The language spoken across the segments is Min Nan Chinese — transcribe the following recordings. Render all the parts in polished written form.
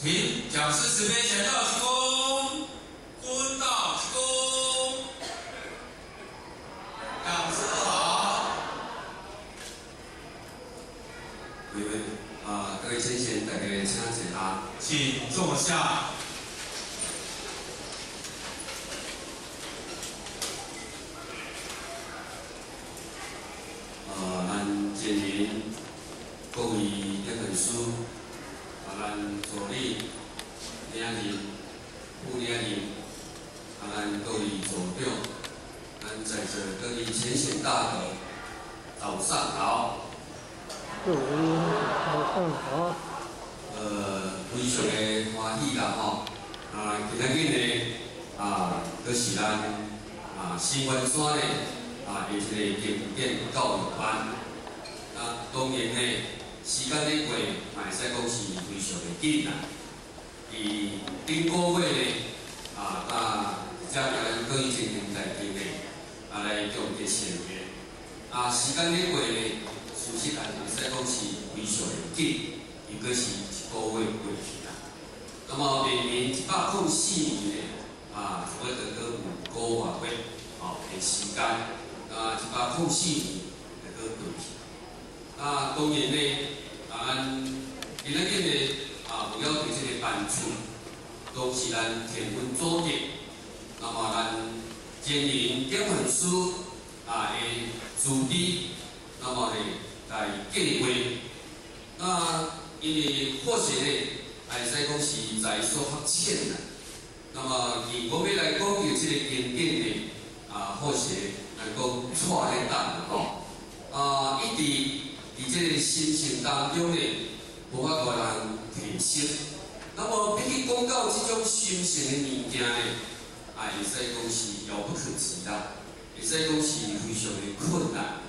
請講師慈悲前道鞠躬，蹲道鞠躬。講師好。各位啊，各位先賢，大家請坐下。請坐下。咱前人各位點粉絲，啊，咱助理、領任、副領任，啊，咱各位組長，咱在座各位前賢大德，早上好。各位早上好。非常的歡喜啦吼！啊，今仔日呢，啊，閣是咱啊新元山呢啊的這個經典教育班。啊，當然呢，時間咧過，嘛會使講是非常的緊啦。佇頂個月呢，啊，甲遮咱各位前賢大德呢，啊來共結善緣。啊，時間咧過呢，事實也會使講是非常的緊，伊閣是一個月過去啦。那麼明年104年呢，啊，差不多閣有5個外月吼的時間，啊，104年就閣過去。啊，當然呢，啊，咱今仔日呢，啊，為了佇這個班次，都是咱天文組織，那麼咱前人點粉絲啊的資資，那麼呢來計劃，那因為或許呢，會使講是在所學淺啦。那麼，如果欲來講到這個經典呢，啊，或許來講錯咧等吼，啊，一直佇這個心性當中呢，無法度人提升。那麼，比起講到這種心性的物件呢，啊，會使講是遙不可及啦，會使講是非常的困難。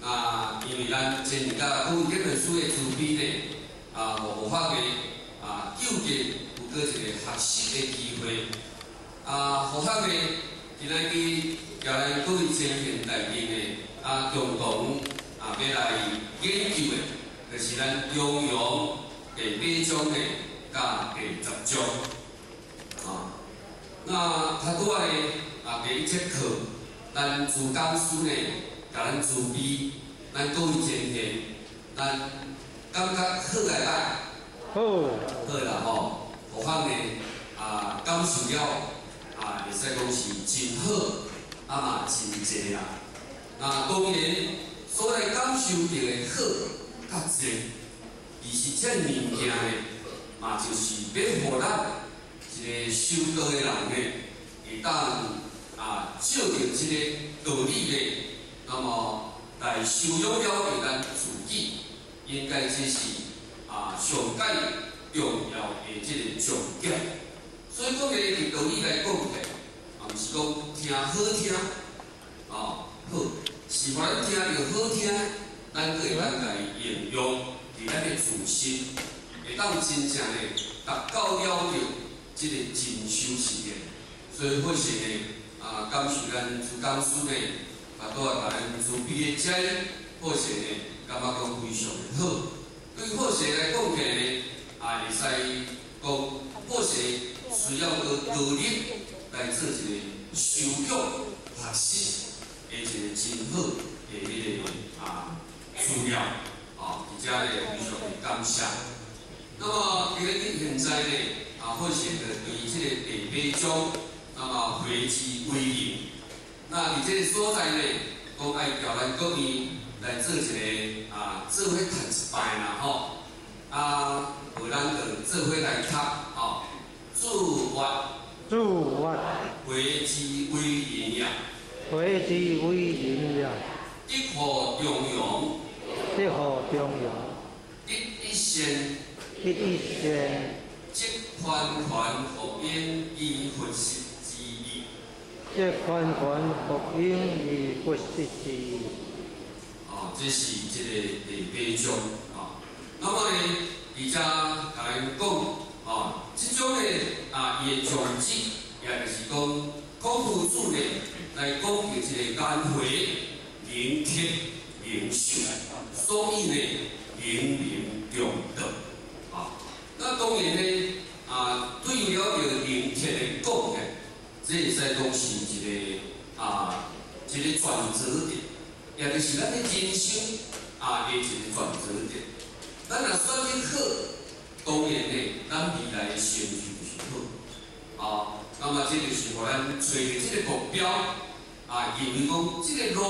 啊，因為咱前日甲各位這本書的慈悲呢，啊，無法的啊，糾結有閣一個學習的機會。啊，佛學呢，今仔日共咱各位前賢大德呢，啊，共同啊，欲來研究的，就是咱中庸第八章的佮第十章。啊，那較拄仔呢，啊，第一節課，咱主講師呢，共咱慈悲，咱各位前賢，咱感覺好來歹？好。好啦吼，佛學呢，啊，感受了，啊，會使講是真好，啊嘛真濟啦。那當然，所來感受著的好佮濟，其實這物件呢，嘛就是欲予咱一個修道的人呢，會當啊照著這個道理呢，那麼來修養了解咱自己，應該這是啊上蓋重要的這個重點。所以講呢，佇道理來講起來，啊，毋是講聽好聽，哦，好，是予咱聽著好聽，咱閣會當共伊應用佇咱的自身，會當真正的達到了著這個真修實練。所以，或是呢，啊，感謝咱主講師呢，啊，拄仔共咱慈悲的遮，或是呢，感覺講非常的好。對好勢來講起來呢，啊，會使講好勢需要閣努力來做一個修養學習的一個真好的彼個啊資料，啊，佇遮咧非常的感謝。那麼，今日現在呢，啊，好勢就對這個第八章，那麼回之為榮。那佇這個所在呢，講愛叫咱各位來做一個啊，做伙讀一擺啦吼。啊，予咱就做伙來讀吼。自發，自發，回之為榮也，回之為榮也。得乎中庸，得乎中庸。得一善，得一善。則寬寬復應以佛實之義。則寬寬復應以佛實之義。哦，這是這個第八章啊。那麼呢，佇遮共咱講，哦，這種的啊，伊的宗旨，也就是講，孔夫子呢來講著這個顏回、仁德、仁修，所以呢，明明中道。啊，那當然呢，啊，對了著靈鐵的貢獻，這會使講是一個轉折點，也就是咱的人生的一個轉折點。咱若選得好，當然呢，咱未來的成就就是好。那麼這就是予咱揣著這個目標，認為講這個路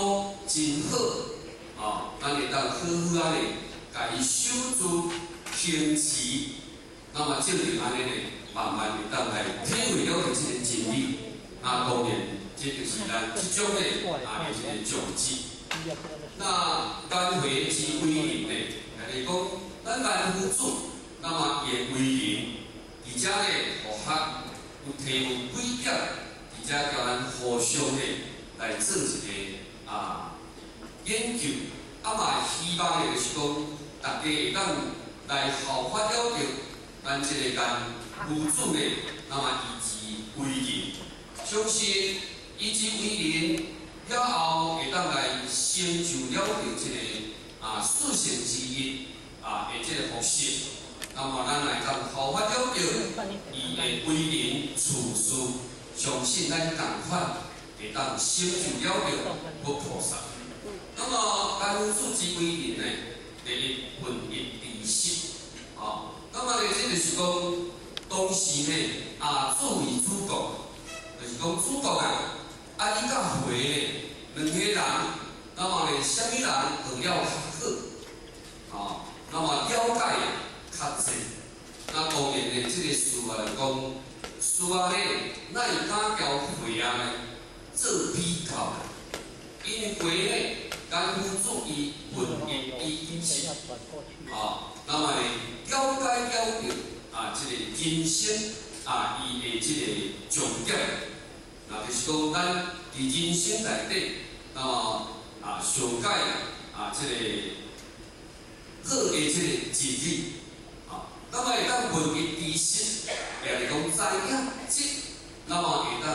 真好，咱會當好好仔咧，共伊守住行持，那麼照著按呢咧，慢慢會當來體會了著這個真理。那當然，這就是咱這種的一個宗旨。那顏回之為人呢，也就是講，咱顏夫子，那麼伊的為人，而且呢，學學有體悟幾點，而且共咱互相呢來做一個研究，嘛希望的就是講，大家會當來效法了著咱這個顏夫子呢，那麼伊之為人，相信伊之為人了後，會當來成就了著這個四聖之一的這個服飾，那麼咱來當效法了著伊的為人處事，相信咱仝款會當成就了著佛菩薩。那麼顏夫子之為人呢，第一聞一知十，那麼呢，這就是講當時呢，作為主國，就是講主國啊，你佮回呢，兩個人，那麼呢，啥物人學了較好，那麼了解的較濟，那當然呢，這個事啊來講，事啊呢，哪會敢共回啊呢做比較？因為回呢，顏夫子伊聞一知十，那麼呢，了解了著這個人生伊的這個重點，那就是講咱佇人生內底，那麼上蓋這個好的這個真理，那麼會當聞一知十，也就是講知影這，那麼會當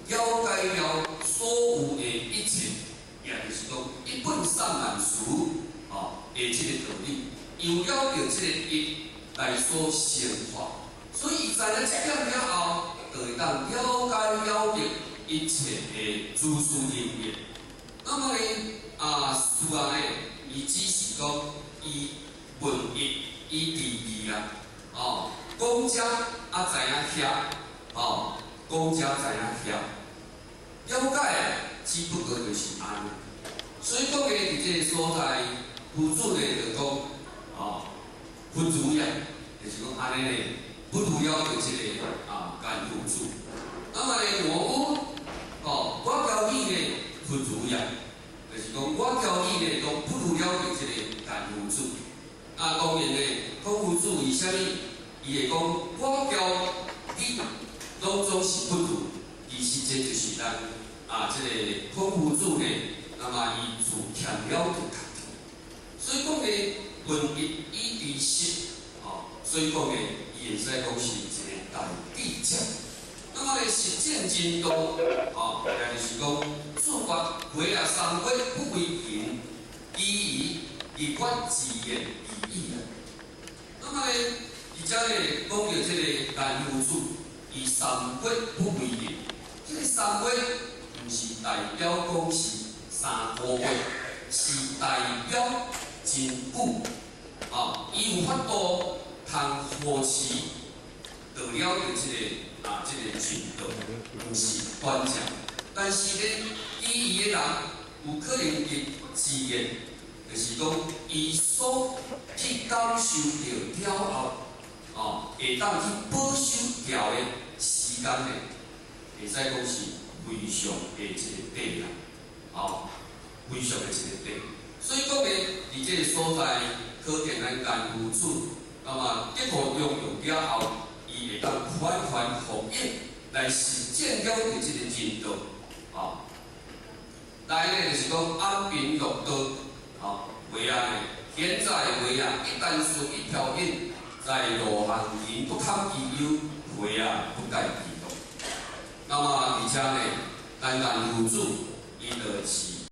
了解了所有的一切，也就是講一本散萬事，的這個道理，由了著這個一來所生化，所以伊知影這點了後，就會當了解了著一切的諸事因緣。那麼呢，事啊呢，伊只是講伊聞一伊知二啦，講者知影遐，講者知影遐，了解只不過就是按呢。所以講的佇這個所在，夫子呢就講，不如也，就是講按呢呢，不如了著這個顏夫子。那麼呢，我我教你呢，不如也，就是講我教你呢，都不如了著這個顏夫子。當然呢，孔夫子為啥物？伊會講我教你，攏總是不如。其實這就是咱這個孔夫子呢，那麼伊自謙了著家己。所以講呢，聞一以知十，所以講呢，伊會使講是一個大智者。那麼呢，實踐真道，也就是講，自覺回啊三國不為人，其餘日月自然而已啊。那麼呢，而且呢，講到這個顏夫子，伊三國不為人，這個三國毋是代表講是3個月，是代表真久。伊有法度通護持得了著這個進度，毋是短暫。但是呢，其餘的人有可能伊自然，就是講伊所去感受著了後，會當去保守牢的時間呢，會使講是非常的一個短啦，非常的一個短。所以講呢，佇這個所在，可見咱顏夫子，那麼得到中用了後，伊會當款款復應來實踐了著這個真道，來呢就是講安貧樂道，話啊呢，現在話啊，一旦事一條引，在路行人不堪其憂，話啊不蓋其樂。那麼而且呢，咱顏夫子伊就是。